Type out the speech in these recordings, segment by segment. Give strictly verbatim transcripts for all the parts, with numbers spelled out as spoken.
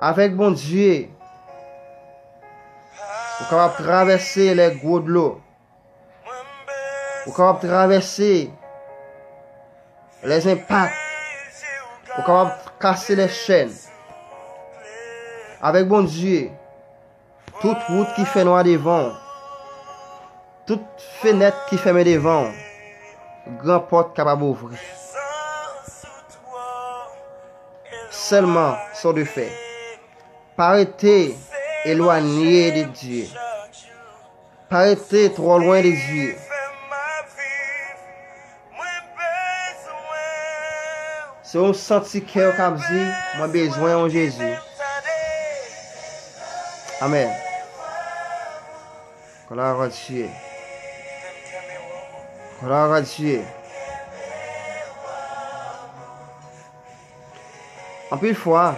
Avèk Bondye, ou kapab travèse lè gwo dlo. Ou kapab travèse lè enpak. Ou kapab kase lè chèn. Avèk Bondye, tout wout ki fè nwa devan w, tout fenèt ki fèmen devan w, gran pòt kapab ouvri. Sèlman sa w dwe fè, pa rete elwanye de Dye. Pa rete twò lwen de Dye. Se yon santi kè w k ap di, mwen bezwen yon Jezi. Amèn. Glwa a Dye. Glwa a Dye. Anpil fwa,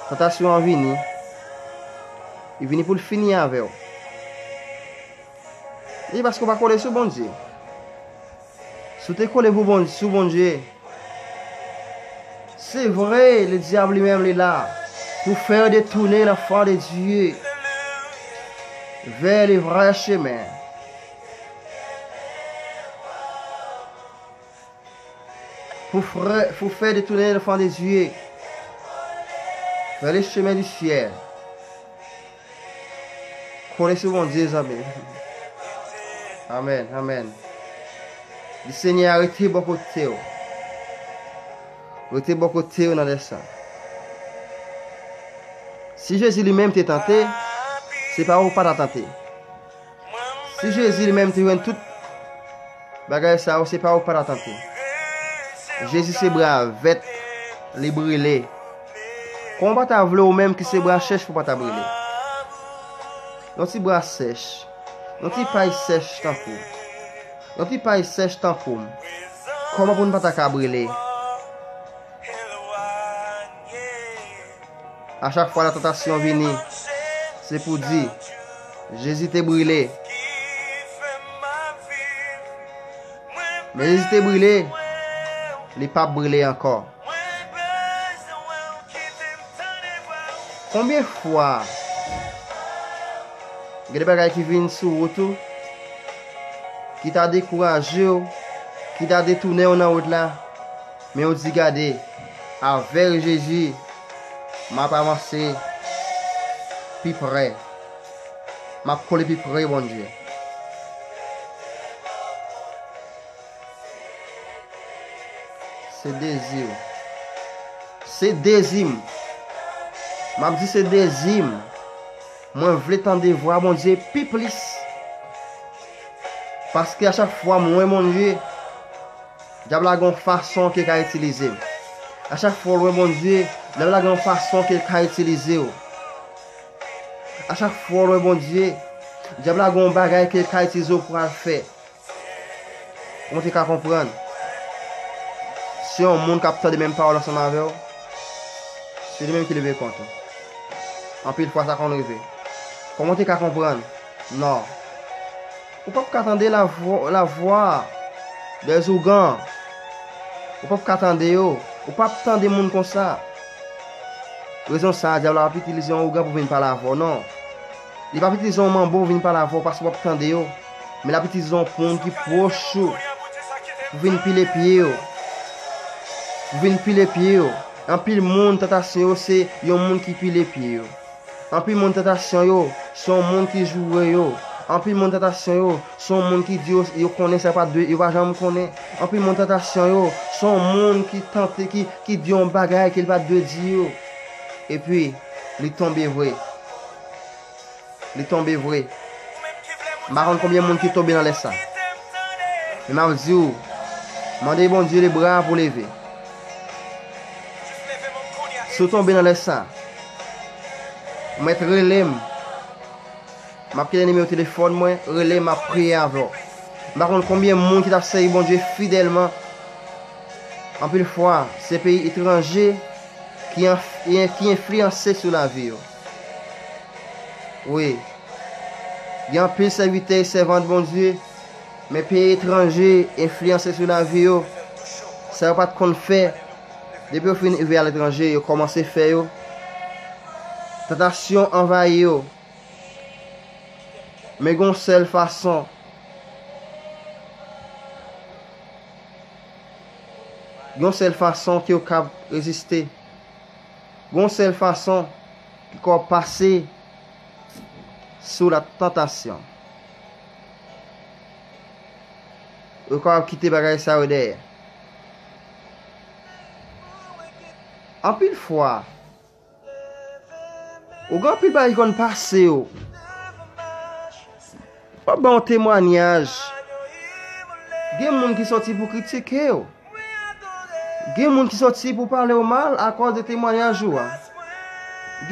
tantasyon an vini, li vini pou l fini avè w. Li paske w pa kole sou Bondye. Si w te kole pou Bondye, sou Bondye, se vre, le dyab li menm li la pou fè detounen l'enfant de Dieu vers le vrai chemin. Pou fè, pou fè detounen l'enfant de Dieu vers le chemin du ciel. Kole sou Bondye, zanmi. Amèn, amèn. Di Senyè a rete bò kote w. Rete bò kote w nan lè sa. Si Jezi li menm te tante, se pa ou pa ta tante. Si Jezi li menm te jwenn tout bagay sa yo, se pa ou pa ta tante. Jezi se bra vèt, li brile. Kòman w pa ta vle ou menm ki se bra chèch pou w pa ta brile? Yon ti bra sèch, yon ti pay sèch tankou, yon ti pay sèch tankou m, kòman pou n pa ta ka brile? A chak fwa la tantasyon vini, se pou di, Jezi te brile. Men Jezi te brile, li p ap brile ankò. Konbyen fwa gen de bagay ki vin sou wout ou, ki ta dekouraje w, ki ta detounen w nan wout la, men w di, gade, avèk Jezi, m ap avanse pi pre. M ap kole pi pre Bondye. Se dezi w. Se dezi m. M ap di se dezi m. Mwen vle tande vwa Bondye pi plis. Paske a chak fwa m wè Bondye, dyab la gen yon fason ke l ka itilize m. A chak fwa w wè Bondye, dyab la gen yon fason ke l ka itilize w. A chak fwa w wè Bondye, dyab la gen yon bagay ke l ka itilize w pou al fè. Kòman w te ka konprann? Se yon moun k ap tande menm pawòl ansanm avè w, se li menm ki leve kont ou. Anpil fwa sa konn rive. Kòman w te ka konprann? Non. Ou p ap ka tande lavwa, lavwa dèz ougan. Ou p ap ka tande yo. Ou p ap tande moun konsa. Rezon sa a, dyab la p ap itilize yon ougan pou vin pale avè w, non. Li p ap itilize yon manbo pou vin pale avè w paske w p ap tande yo. Men l ap itilize yon moun ki pwòch ou pou vin pile pye yo. Pou vin pile pye yo. Anpil moun, tantasyon yo se yon moun ki pile pye yo. Anpil moun, tantasyon yo se yon moun ki joure yo. Anpil moun, tantasyon yo se yon moun ki di yo, yo konnen sa yo pa dwe, yo pa janm konnen. Anpil moun, tantasyon yo se yon moun ki tante, ki, ki di yon bagay ke l pa t dwe di yo. Epi, li tonbe vre. Li tonbe vre. M pa konn konbyen moun ki tonbe nan lè sa. Men m ap di w, mande Bondye le bra pou leve. Si w tonbe nan lè sa, ou mèt rele m. M ap kite nimewo telefòn mwen, rele m, m ap priye avè w. M pa konn konbyen moun ki t ap sèvi Bondye fidèlman. Anpil fwa, se peyi etranje ki anf-, ki enfliyanse sou lavi yo. Wi. Gen anpil sèvitè e sèvant Bondye, men peyi etranje enfliyanse sou lavi yo. Sa yo pa t konn fè, Depi yo fin rive aletranje, yo kòmanse fè yo. Tantasyon anvayi yo. Men gen yon sèl fason. Gen yon sèl fason ke yo kab reziste. Gen yon sèl fason ki kòb pase sou la tantasyon. Yo kòb kite bagay sa yo dèyè. Anpil fwa, ou gen anpil bagay ki konn pase w. W ap ba yon temwayaj. Gen moun ki soti pou kritike w. Gen moun ki soti pou pale w mal akòz de temwayaj ou a.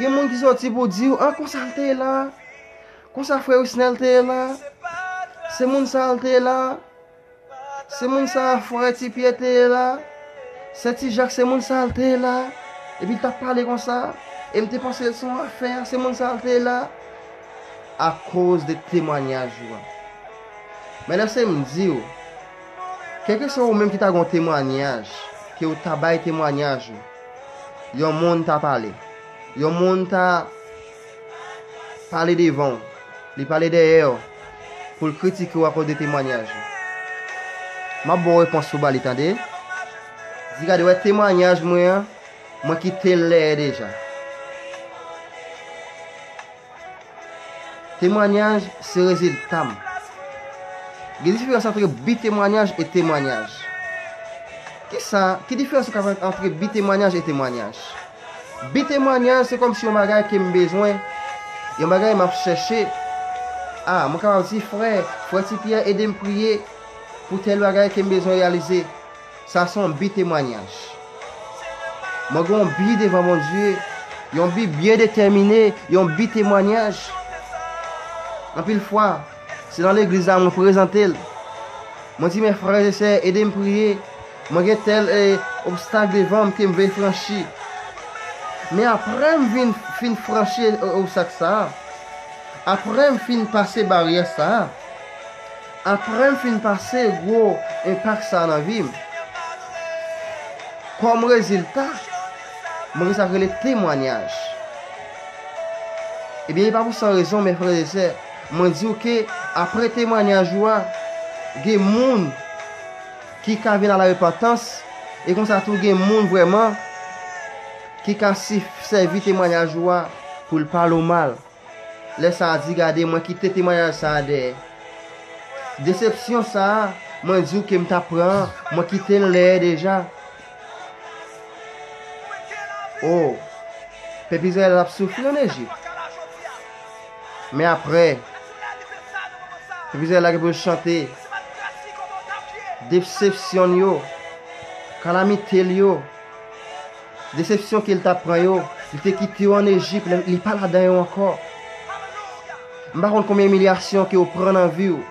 Gen moun ki soti pou di w, an, konsa l te ye la. Konsa frè Wisnel te ye la. Se moun sa l te ye la. Se moun sa frè Ti Pyè te ye la. Sè Ti Jak, se moun sa l te ye la. Epi l t ap pale konsa. E m te panse l se yon afè, se moun sa l te ye la. Akoz de temwayaj ou a. Men lèse m di w, kèlkeswa ou menm ki ta gen yon temwayaj, ke w ta bay temwayaj ou, yon moun ta pale, yon moun ta pale devan w, li pale dèyè w, pou l kritike w akoz de temwayaj ou. M ap ba w repons ou ba li, tande. Di, gade, wè temwayaj mwen an, mwen kite l dèyè deja. Temwayaj se rezilta m. Gen diferans antre bi temwayaj e temwayaj. Kisa, ki diferans ou ka fè antre bi temwayaj e temwayaj? Bi temwayaj se kòmsi yon bagay ke m bezwen, yon bagay m ap chèche. A, mwen kapab di, frè, frè Ti Pyè, ede m priye pou tèl bagay ke m bezwen reyalize. Sa se yon bi temwayaj. Mwen gen yon bi devan Bondye, yon bi byen detèmine, yon bi temwayaj. Anpil fwa, se nan legliz la mwen prezante l. Mwen di, men frè e sè, ede m priye. Mwen gen tèl, eh, obstak devan m ke m vle franchi. Men apre m vin, fin franchi, eh, obstak sa a, apre m fin pase baryè sa a, apre m fin pase gwo enpak sa a nan vi m, kòm rezilta, mwen gen sa k rele temwayaj. Ebyen, e pa pou san rezon, men frè e sè, mwen di w ke apre temwayaj ou a, gen moun ki ka vin a la repantans, e konsa tou gen moun vrèman ki ka si-, sèvi temwayaj ou a pou l pale w mal. Lè sa a di, gade, mwen kite temwayaj sa a dèyè. Desepsyon sa a, mwen di w ke m t ap pran an, mwen kite l dèyè deja. O, pèp Izrayèl t ap soufri ann Ejip. Men apre, pèp Izrayèl la gen pou l chante desepsyon l yo, kalamite l yo, desepsyon ke l t ap pran yo, li te kite yo ann Ejip, li, li pa ladan yo ankò. M pa konn konbyen imilyasyon ke w pran nan vi w,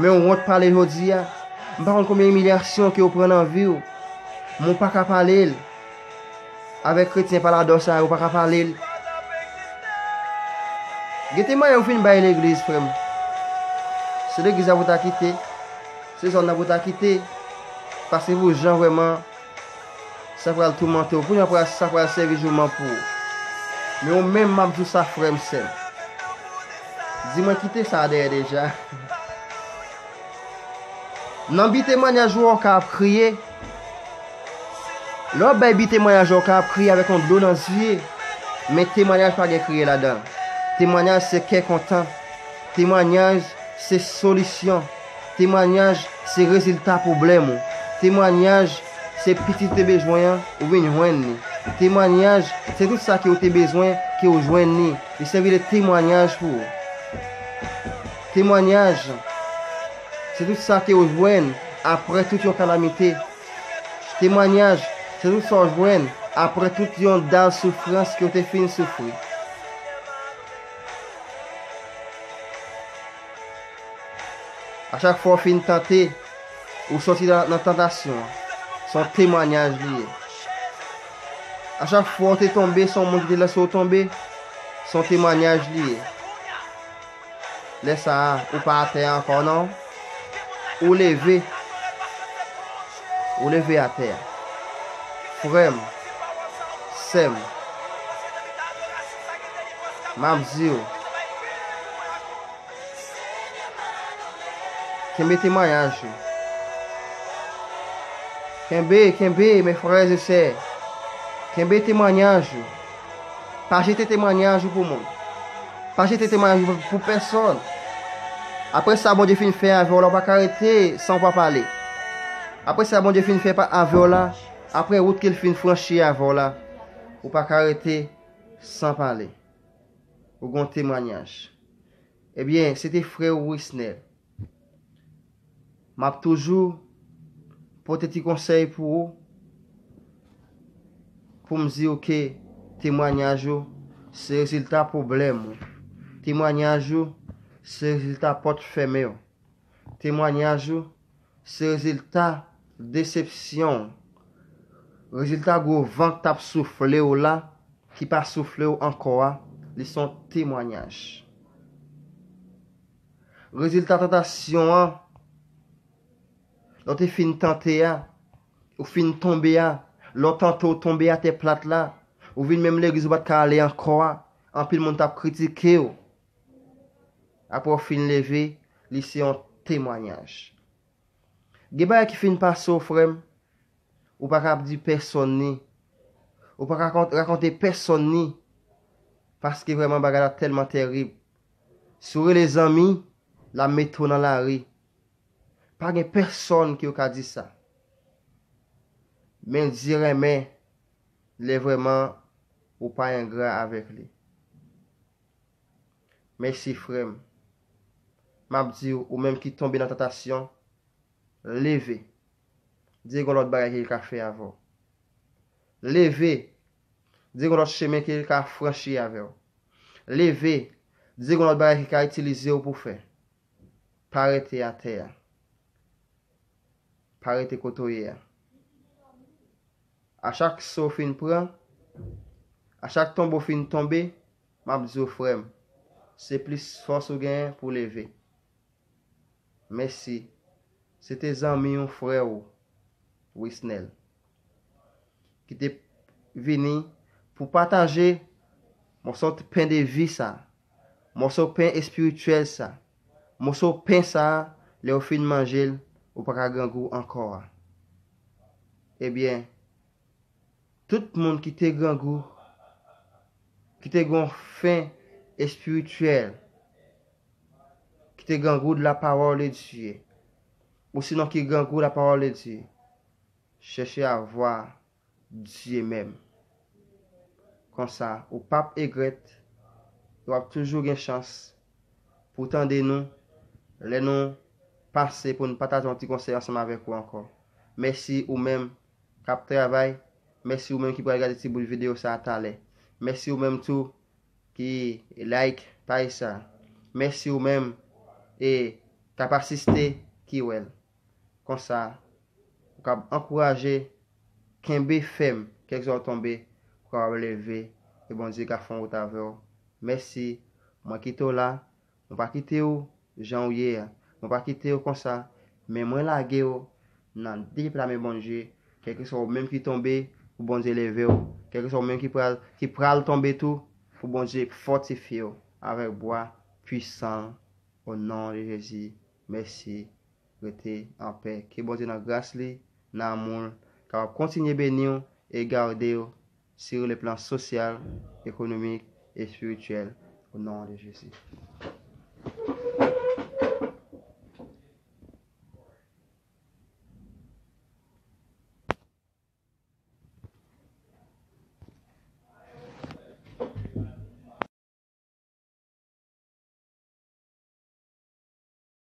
men w wont pale jodi a. M pa konn konbyen imilyasyon ke w pran nan vi w, men w pa ka pale l. Avèk kretyen paladò sa yo, w pa ka pale l. Gen temwayaj ou fin bay legliz, frè m. Se legliz la pou w ta kite. Se zòn nan pou w ta kite. Paske pou jan vrèman sa pral toumante w, pou jan pral, sa pral sèvi jouman pou ou. Men ou menm, m ap di w sa, frè m, sè m. Di mwen kite sa dèyè deja. Nan bi temwayaj ou a, w ka ap kriye. Lè w bay bi temwayaj ou a, w ka ap kriye avèk yon dlo nan zye. Men temwayaj pa gen kriye ladan l. Temwayaj se kè kontan. Temwayaj se solisyon. Temwayaj se rezilta pwoblèm ou. Temwayaj se pitit ou te bezwen an, ou vin jwenn li. Temwayaj se tout sa ke w te bezwen, ke w jwenn li. Li sèvi de temwayaj pou ou. Temwayaj se tout sa ke w jwenn apre tout yon kalamite. Temwayaj se tout sa w jwenn apre tout yon dal soufrans ke w te fin soufri. A chak fwa w fin tante, ou sòti nan, nan tantasyon an, se yon temwayaj li ye. A chak fwa w te tonbe, se yon moun ki te lese w tonbe, se yon temwayaj li ye. Lè sa a, ou pa atè a ankò non. Ou leve. Ou leve atè a. Frè m, sè m, m ap di w, kenbe temwayaj ou. Kenbe, kenbe, mes frères et sœurs. Kenbe temwayaj ou. Pa jete temwayaj ou pou moun. Pa jete temwayaj ou pou pèsòn. Apre sa Bondye fin fè avè w la, ou pa ka rete san w pa pale. Apre sa Bondye fin fè pa avè w la, apre wout ke l fin franchi avè w la, ou pa ka rete san pale. Ou gon temwayaj. Ebyen, se te frè w Wisnel. M ap toujou pote ti konsèy pou ou, pou m di w ke temwayaj ou se rezilta pwoblèm ou. Temwayaj ou se rezilta pòt fèmen w. Temwayaj ou se rezilta desepsyon w. Rezilta gwo van k t ap soufle w la, ki pa soufle w ankò a, li se yon temwayaj. Rezilta tantasyon an, lè w te fin tante a, ou fin tonbe a, lè w tante w tonbe atè plat la, ou vin menm legliz ou pa t ka ale ankò a, anpil moun t ap kritike w. Apre w fin leve, li se yon temwayaj. Gen bagay ki fin pase w, frè m, ou pa ka ap di pèsòn ni. Ou pa ka rakont-, rakonte pèsòn ni. Paske vrèman bagay la tèlman tèrib. Si w rele zanmi, l ap mete w nan lari. Pa gen pèsòn ke w ka di sa. Men Dye renmen lè vrèman ou pa engra avèk li. Mèsi, frè m. M ap di w, ou menm ki tonbe nan tantasyon, leve. Dye gon lòt bagay ke l ka fè avè w. Leve. Dye gon lòt chemen ke l ka franchi avè w. Leve. Dye gon lòt bagay ke l ka itilize w pou fè. Pa rete atè a. Pa rete kote w ye a. A chak so w fin pran, a chak tonbe w fin tonbe, m ap di w, frè m, se plis fòs ou genyen pou w leve. Mèsi. Se te zanmi w, frè w, Wisnel, ki te vini pou pataje mòso pen de vi sa, mòso pen espirityèl sa, mòso pen sa, lè w fin manje l, ou pa ka grangou ankò a. Ebyen, tout moun ki te grangou, ki te gon fen espirityèl, ki te grangou de la parole de Dieu, ou sinon ki grangou la parole de Dieu, cherchez à voir Dieu menm. Konsa, ou p ap egrèt, w ap toujou gen chans pou tande nou lè nou pase pou n pataje yon ti konsèy ansanm avèk ou ankò. Mèsi ou menm k ap travay. Mèsi ou menm ki pral gade ti bout videyo sa a talè. Mèsi ou menm tou ki like paj sa. Mèsi ou menm e k ap asiste ki wè l. Konsa, ou k ap ankouraje, kenbe fèm, kèlkeswa w tonbe, ou kapab leve, e Bondye ka fè yon wout avè w. Mèsi, mwen kite w la, mwen pa kite w jan w ye a. Mwen pa kite w konsa, men mwen lage w nan de pla men Bondye, kèlkeswa ou menm ki tonbe, pou Bondye leve w, kèlkeswa ou menm ki pral, ki pral tonbe tou, pou Bondye fòtifye w avèk bwa pwisan l, o non de Jezi. Mèsi. Rete anpè. Ke Bondye nan gras li, nan amou l, kapab kontinye beni w e gade w sur le plan social, économique et spirituel, au nom de Jésus.